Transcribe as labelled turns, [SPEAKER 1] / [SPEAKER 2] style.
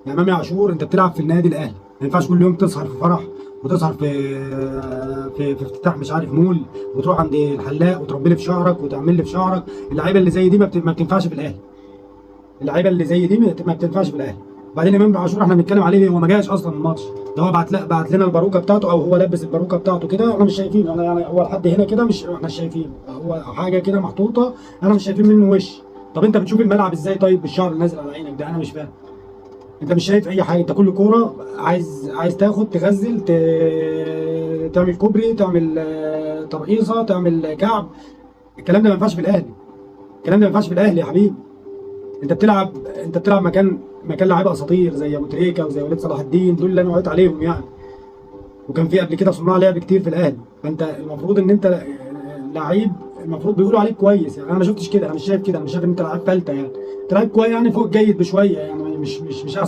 [SPEAKER 1] يا امام يا عاشور، انت بتلعب في النادي الاهلي، ما ينفعش كل يوم تسهر في فرح وتسهر في افتتاح مش عارف مول، وتروح عند الحلاق وتربي لي في شعرك وتعمل لي في شعرك. اللعيبة اللي زي دي ما بتنفعش في الاهلي. اللعيبة اللي زي دي ما بتنفعش في الاهلي. بعدين امام عاشور احنا بنتكلم عليه ليه؟ هو ما جاش اصلا الماتش ده، هو بعت لنا الباروكه بتاعته، او هو لبس الباروكه بتاعته كده، احنا مش شايفين. انا يعني هو لحد هنا كده مش احنا شايفين، هو حاجة كده محطوطة، انا مش شايفين منه وش. طب انت بتشوف الملعب ازاي طيب بالشعر اللي نازل على عينك ده؟ انا مش فاهم. انت مش شايف اي حاجة، انت كل كورة عايز تاخد تغزل، تعمل كوبري، تعمل ترقيصه، تعمل كعب. الكلام ده ما ينفعش في الاهلي، الكلام ده ما ينفعش في الاهلي يا حبيبي. انت بتلعب مكان لعيبة اساطير زي ابو تريكه وزي وليد صلاح الدين، دول اللي انا وعيت عليهم يعني. وكان في قبل كده صناع لعب كتير في الاهلي، فانت المفروض ان انت لعيب المفروض بيقولوا عليك كويس يعني. انا ما شفتش كده، انا مش شايف كده، انا مش شايف ان انت لعيب فلته يعني، انت لعيب كويس يعني فوق جيد بشوية يعني، مش احسن.